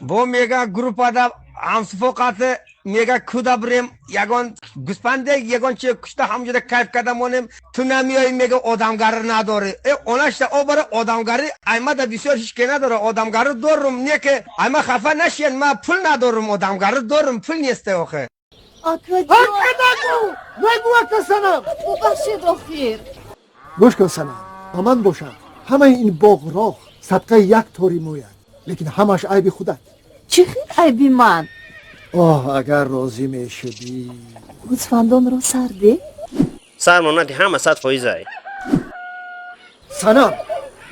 Бо мега группада ҳамсуфоқати мега куда бирем, ягон гӯспанде ягон чи кушта ҳамҷода кайф карда монем, ту намеоӣ, мега одамгарӣ надорӣ. Э онашта о бара одамгарӣ аймада бисёр ҳеч ке надора, одамгарӣ дорум, не ки айма хафа нашиен, ма пул надорум, одамгарӣ дорум, пул несте охе. Акаҷон. Нагу, нагу, ака Санам. Бубахшед охир. Гӯш кун, Санам, ба ман бошад, ҳамаи ин боғроғ садқаи як тори мӯяд, лекин ҳамаш айби худат. Чӣ хел айби ман? Оҳ, агар розӣ мешудӣ. Гӯсфандонро сарде. Сар монанди ҳама 100%-ай. Санам,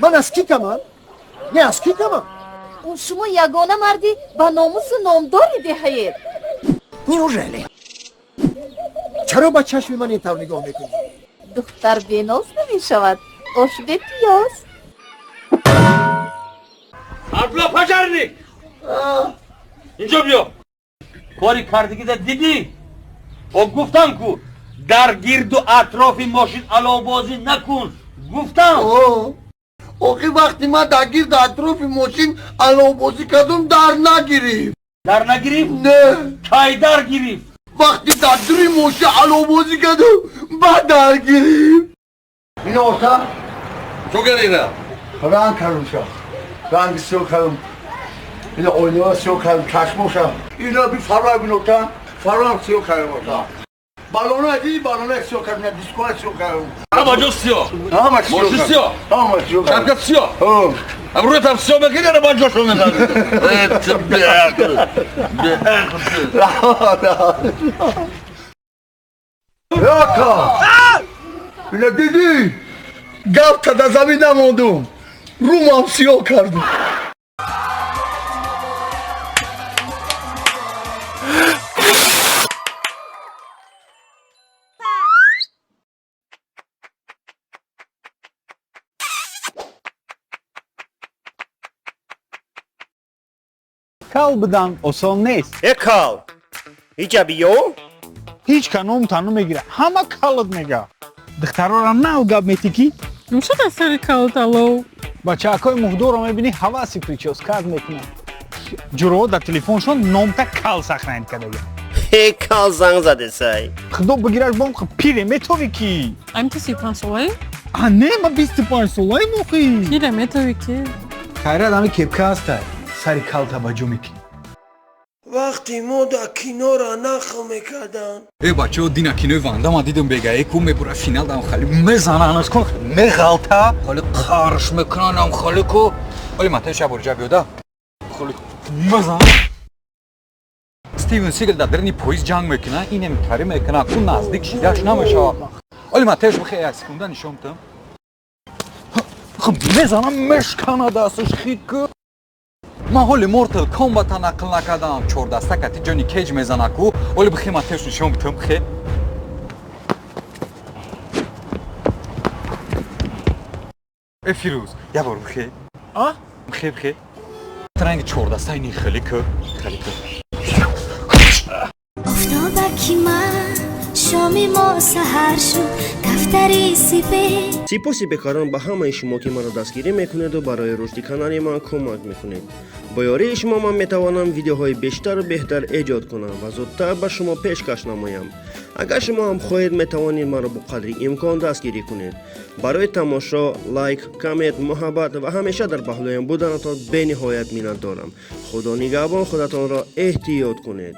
ман аз кӣ камам? Не, аз кӣ камам? Шумо ягона марди ба номусу номдори деҳаед. Неужели? Чаро ба чашми ман ин тавр нигоҳ мекунӣ? Духтар беноз намешавад, ош бепиёз. Абдулло пожарник! Инҷо биё. Кори кардагида дидӣ? О гуфтам ку дар гирду атрофи мошин аловбозӣ накун. Гуфтам. Охи, вақти ман дар гирду атрофи мошин аловбозӣ кардум, дар нагирифт. Дар нагирифт? Не. Кай дар гирифт? Вақти дар дури мошин аловбозӣ кардум, баъд дар гирифт. Ино ота. Чо кардина? Ранг кардумша, ранги сиё кардум, ина ойнаро сиё кардум, чашмоша ина би фарра бинота, фаррам сиё кардум, ота. Баллона диди, баллона сиё кардум, дискоа сиё кардум. Ҳама ҷо сиё. Ҳама сиё. Мошин сиё. Ҳама сиё. Шапка сиё. Рӯятам сиё мекунӣ, ана ман ҷошо мезанам. Беақл. Беақл. Яка, ина дидӣ, гап дар замин намондум, румам сиё кардум. Кал будан осон нест. Э кал! Иҷа биё? Ҳеҷ ка номта намегира, ҳама калат мега. Духтарора нав гап метӣ ки. Чӣ сари калат алов? Бачаакҳои муҳдорро мебинӣ, ҳаваси причёскат мекунанд. Ҷуроҳо дар телефоншон номта кал сахранид кардага. Э кал, занг задесай. Худо бигираш бом, пире метовӣ ки. Ам ту 35 солаи? А не, ма 25 солаем охи. Пире метовӣ ки. Хайрат, ами кепка ҳастай, сари кал таваҷҷӯ мекунӣ. Вақти мо дар киноро нақл мекарданд. Э бачаҳо, дина кинои Вандама дидум, бега эку мебура, финал дам хали мезананаш кун, меғалта, холи қарш мекунанам, холи ку оли матаи шаборҷа биёда, холи мезан. Стивен Сигал дар дарини поезд ҷанг мекуна, инем тари мекуна ку, наздик шидаш намешава. Оли матаеш бихе, як секунда нишон битам. Хуб мезанам, мешкана дасташ хит ку. Ман ҳоли Мортал Комбата нақл накардам, чордаста кати Ҷони Кейҷ мезана ку. Оли бихе, матеш нишон битам, бихе. Э Фирӯз, як бор бихе. А? Бихе, бихе. Ранги чордаста ини хеле ку, хеле ку. Офтобаки ман, шоми мо саҳар шуд, кафтари сипед. Сипоси бекарон ба ҳамаи шумо, ки маро дастгирӣ мекунеду барои рушди канали ман кӯмак мекунед. Бо ёрии шумо ман метавонам видеоҳои бештару беҳтар эҷод кунам ва зудтар ба шумо пешкаш намоям. Агар шумо ҳам хоҳед, метавонед маро бо қадри имкон дастгирӣ кунед. Барои тамошо, лайк, коммент, муҳаббат ва ҳамеша дар паҳлӯям буданатон бениҳоят миннатдорам. Худо нигаҳбон, худатонро эҳтиёт кунед.